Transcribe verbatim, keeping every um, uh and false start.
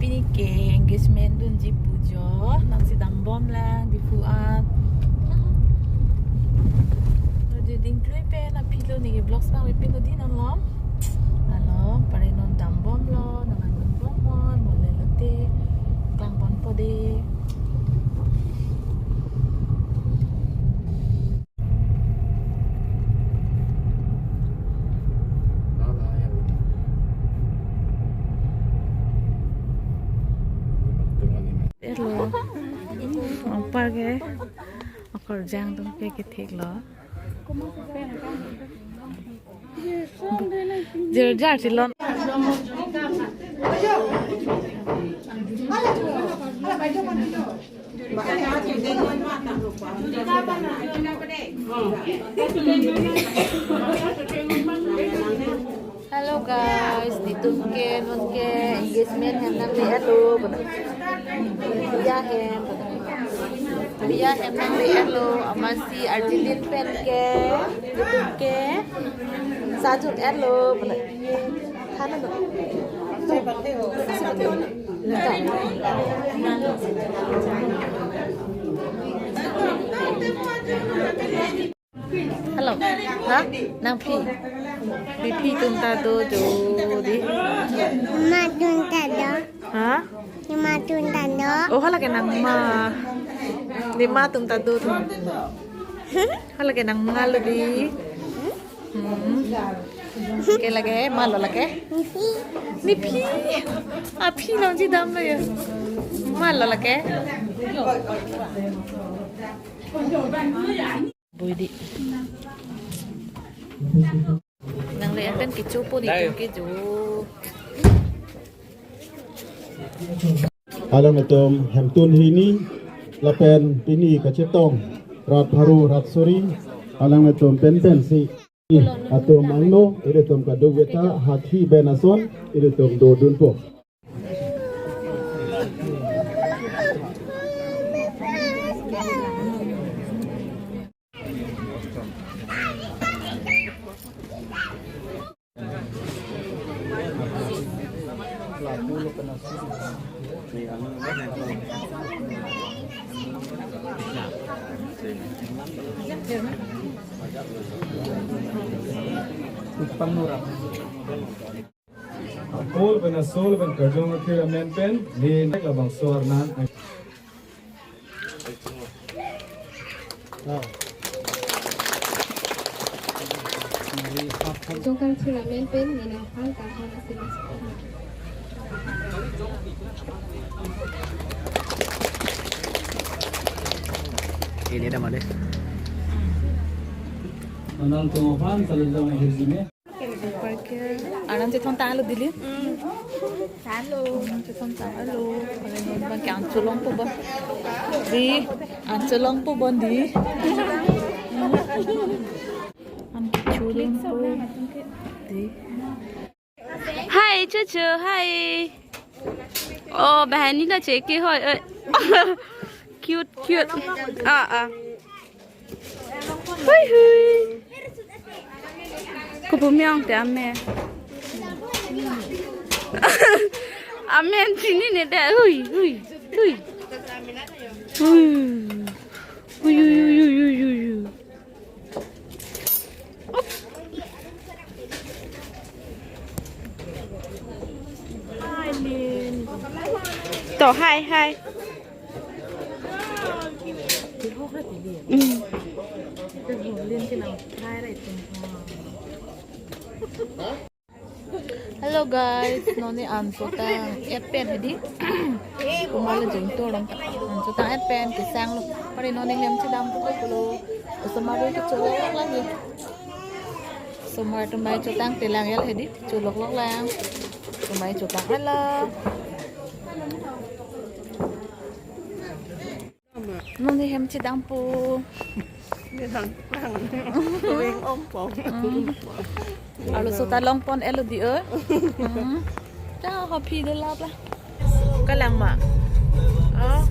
Pini ke engagement dunji pu jo, nangsi dambomlang Diphu at. Jadi dingklui pen aphi lo, neke vlogs pangpepinlo dei non lo. Alo, pare non dambomlo, nang dambomnon, mo le lote klangbompo dei. Elo. Opa ke. Okorjang atum ke ketheklo. Jirjar silon. Hello guys, netum ke non ke engagement hem nangli-etlo, bana. Biya hem, bana. Biya hem nangli-etlo, amatsi arjilin pen ke, netum ke, sajut-etlo, bana. Than non. Hello. Ha? Nangphi? Phi atum ta do jo dei. Ma atum ta do. Ha? Ma atum ta do. Oh, hala ke nangma. Ne ma atum ta do atum. Hala ke nangma lo dei. Hmm. Ke lake, ma lo lake? Ne phi. Ne phi. Aphi longji damlo ya. Ma lo lake? Bui dei. Nangli-et pen kechopo dei, kecho. Alanglitum hemtun hini lapen pini kachetong rat pharo rat suri, alanglitum penpensi atum angno, ilitum kadokave ta hathi pen ason ilitum dodunpo. Angkol pen asol pen karjong akhir amen pen, ne nek labangso arnan. Jongkang chulamen pen, ne nangphan kanghan asin. Ini ada mana? Manang tungphan, salah jong hirjime. Parkir. Aran chethon tanglo dei. Tanglo. Aran chethon tanglo. Kali non bang ke an cholongpo bon. Dei, an cholongpo bon dei. An cholongpo. Dei. Hi, Chuchu, hi. Oh, bahani la cheke hoi. Eh. Cute, cute. Ah, ah. Hui, hui. Kopu me-ong te amen. Amen chinine dei. Hui, hui, hui. Hui. Hui, hui, hui. Hi, Lin. To, hi, hi. Mm. Hello guys, non ne an chotang-et pen hedi. Komat le jeng to rong ta. An chotang-et pen kesanglo. Pare non ne hem chedampo pulo. Osomar atum ke cholok lang hedi. Osomar atum bai chotangte lang el hedi. Cholok lok lang. Atum bai chotang-etlo. Non ne hem chedampo. Wing ompong. Mm. Arloso ta longpon-etlo dei, eh. Mm. Ta ho phi de lap la. Kalang ma. Oh.